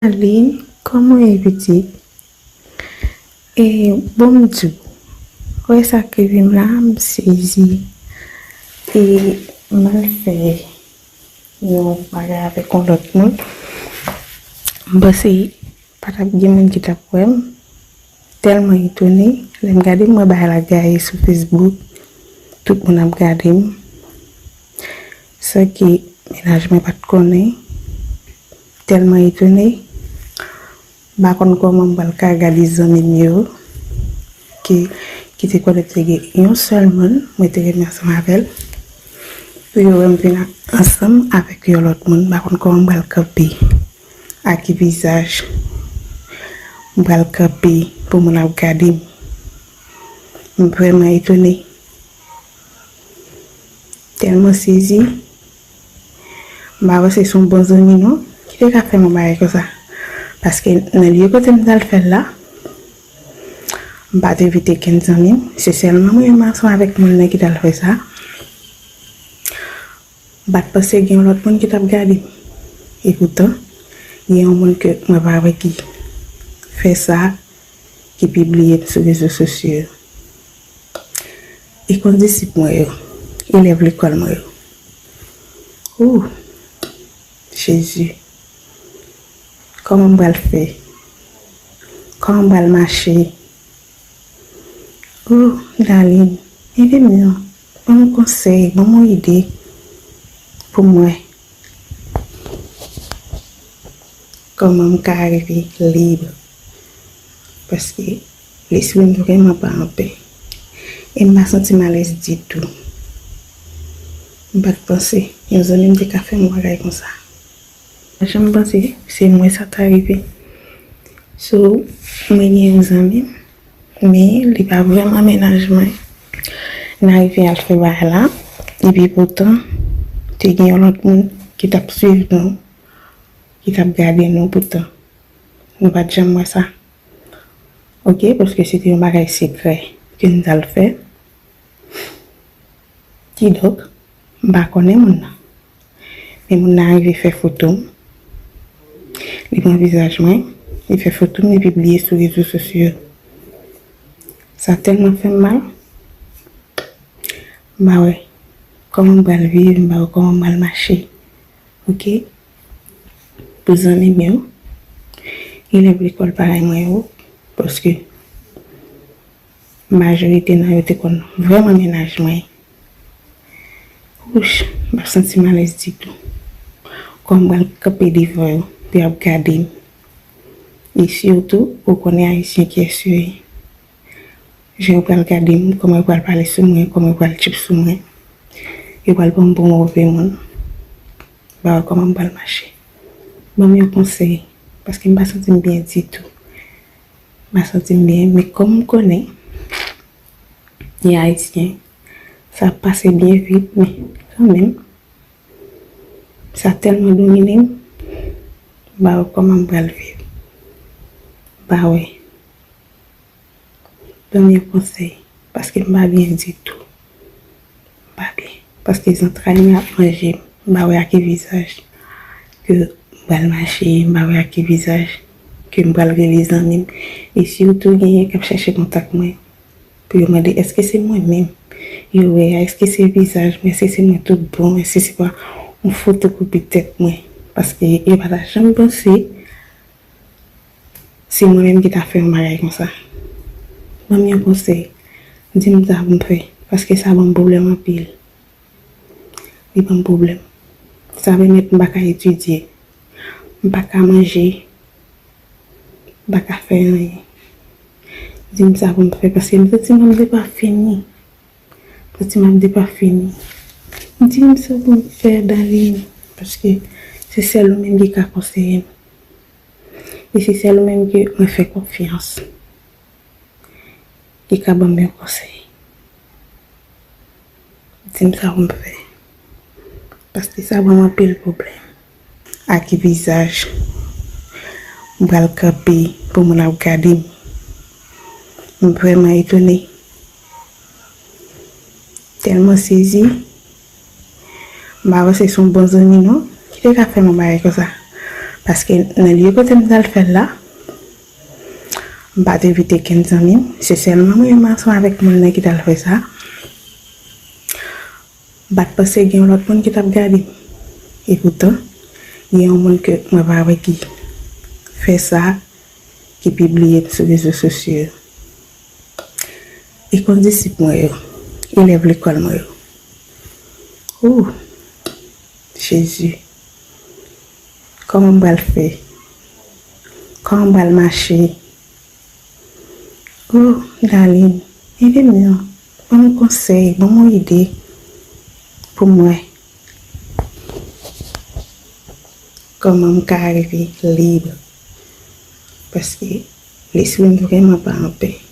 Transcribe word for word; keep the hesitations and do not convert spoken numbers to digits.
Aline, kòman w ye pitit? E bon, m di w, wè sa k rive m la, m sezi. E m al fè yon bagay avèk yon lòt moun. M panse pa t ap gen moun ki t ap wè m. Tèlman etone, lè m gade, m wè bagay la gaye sou Facebook. Tout moun ap gade m. San ke mennaj mwen pa t konnen. Tèlman etone, m pa konn kòman m pral ka gade zanmi m yo, ke, ki te konnen te gen yon sèl moun, mwen te renmen ansanm avè l, pou yo wè m vin ansanm avèk yon lòt moun, m pa konn kòman m pral kanpe. Ak ki vizaj m pral kanpe pou moun ap gade m. M vrèman etone. Tèlman sezi. M pa panse se yon bon zanmi non ki te ka fè m yon bagay konsa. Paske nan lye kote m t al fè l la, m pa t envite kenn zanmi m. Se sèlman mwen menm ansanm avèk moun nan ki t al fè sa. M pa t panse gen yon lòt moun ki t ap gade m. Epoutan, gen yon moun ke mwen pa wè ki fè sa, ki pibliye m sou rezo sosyo yo. E konn disip mwen yo, elèv lekòl mwen yo. Ou, Jezi, kòman m pral fè? Kòman m pral mache? Oh, Darline, ede m non. Ban m yon konsèy, ban m yon ide pou m wè kòman m ka rive lib. Paske lespri m vrèman pa anpè. E m pa santi m alèz ditou. M pa t panse yon zanmi m te ka fè m yon bagay konsa. M pa janm panse se mwen sa ta rive. So, mwen gen yon zanmi m, men li pa vrèman mennaj mwen. N arive al fè bagay la, epi poutan, te gen yon lòt moun ki t ap swiv nou, ki t ap gade nou poutan. Nou pa t janm wè sa. Oke, paske se te yon bagay sekrè ke n t al fè. Kidonk, m pa konnen moun nan. Men moun nan rive fè foto m. Li pran vizaj mwen, li fè foto m, li pibliye sou rezo sosyo. Sa tèlman fè m mal. M pa wè kòman m pral viv, m pa wè kòman m pral mache. Oke? Pou zanmi m yo, elèv lekòl parèy mwen yo, paske majorite nan yo te konn vrèman mennaj mwen. Wouch, m ap santi m alèz ditou. Kòman m pral kanpe devan yo, pou y ap gade m. E sitou, ou konnen Ayisyen kiyès yo ye. Jan yo pral gade m, kòman yo pral pale sou mwen, kòman yo pral tchip sou mwen. Yo pral pran m pou move moun. M pa wè kòman m pral mache. Ban m yon konsèy, paske m pa santi m byen ditou. M pa santi m byen, men kòm m konnen li ayisyen, sa ap pase byen vit, men kanmenm, sa tèlman domine m, m pa wè kòman m pral viv. M pa wè. Ban m yon konsèy, paske m pa byen ditou. M pa byen. Paske zantray mwen ap manje m. M pa wè ak ki vizaj ke m pral mache, m pa wè ak ki vizaj ke m pral rele zanmi m. E sitou genyen k ap chèche kontak mwen pou yo mande èske se mwen menm yo wè a, èske se vizaj mwen, èske se mwen tout bon, èske se pa yon fotokopi tèt mwen. Paske yo pa ta janm panse se mwen menm ki ta fè yon bagay konsa. Ban m yon konsèy. Di m sa pou m fè, paske sa ban m pwoblèm anpil. Li ban m pwoblèm. Sa pèmèt m pa ka etidye. M pa ka manje. M pa ka fè anyen. Di m sa pou m fè, paske m santi m ap depafini. M santi m ap depafini. Di m sa pou m fè, Darline, paske se sèl ou menm ki ka konseye m. E se sèl ou menm ke mwen fè konfyans ki ka ban m yon konsèy. Di m sa pou m fè. Paske sa ban m anpil pwoblèm. Ak ki vizaj m pral kanpe pou moun ap gade m? M vrèman etone. Tèlman sezi. M pa panse se yon bon zanmi non ki te ka fè m yon bagay konsa. Paske nan lye kote m t al fè l la, m pa t envite kenn zanmi m, se sèlman mwen menm ansanm avèk moun nan ki t al fè sa. M pa t panse gen yon lòt moun ki t ap gade m. Epoutan, gen yon moun ke mwen pa wè ki fè sa, ki pibliye l sou rezo sosyo yo. E kondisip mwen yo, elèv lekòl mwen yo. Ou, Jezi, kòman m pral fè? Kòman m pral mache? O, Darline, ede m non. Ban m yon konsèy, ban m yon ide pou m wè kòman m ka rive lib. Paske lespri m vrèman pa anpè.